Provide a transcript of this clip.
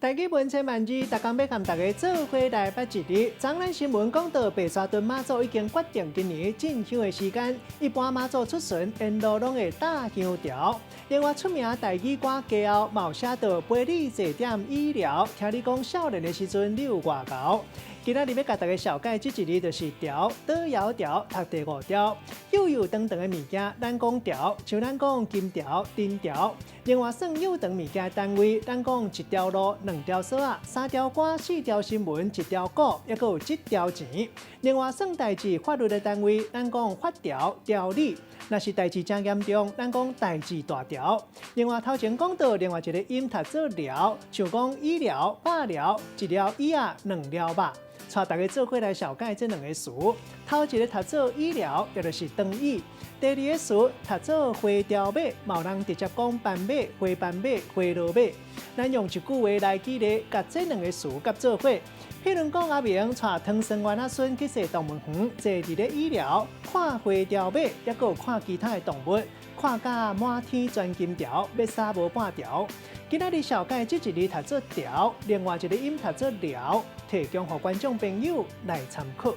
台語文千萬字，逐工欲共大家做伙來捌一字。昨咱新聞講到白沙屯媽祖已經決定今年進香的時間，一般媽祖出巡沿路攏會搭香條。另外出名台語歌家後嘛有寫到陪你坐點醫療，聽你講少年的時陣你有偌𠢕。今仔日欲共大家紹介這一字就是條，倒窈窕讀第五條，幼幼長長的物件，咱講條，像咱講金條、銀條。另外算幼長物件的單位，咱講一條路、兩條索仔、三條歌、四條新聞、一條股，抑閣有這條錢。另外算代誌法律的單位，咱講法條、條理。若是代誌誠嚴重，咱講代誌大條。另外頭前講到另外一個音讀做療，像講醫療、罷療，一條椅仔、兩條肉。帶大家做伙來紹介這兩個詞，頭一個讀做醫療，也就是長椅；第二個詞讀做花雕馬，嘛有人直接講斑馬、花斑馬、花鱸馬。咱用一句話來舉例，共這兩個詞佮做伙。譬如講，阿明帶唐生丸仔孫去踅動物園，坐佇咧椅寮看花雕馬，抑閣有看其他的動物，看甲滿天鑽金條，欲殺無半條。今仔日紹介這一字讀做條，另外一個音讀做療，提供予觀眾朋友來參考。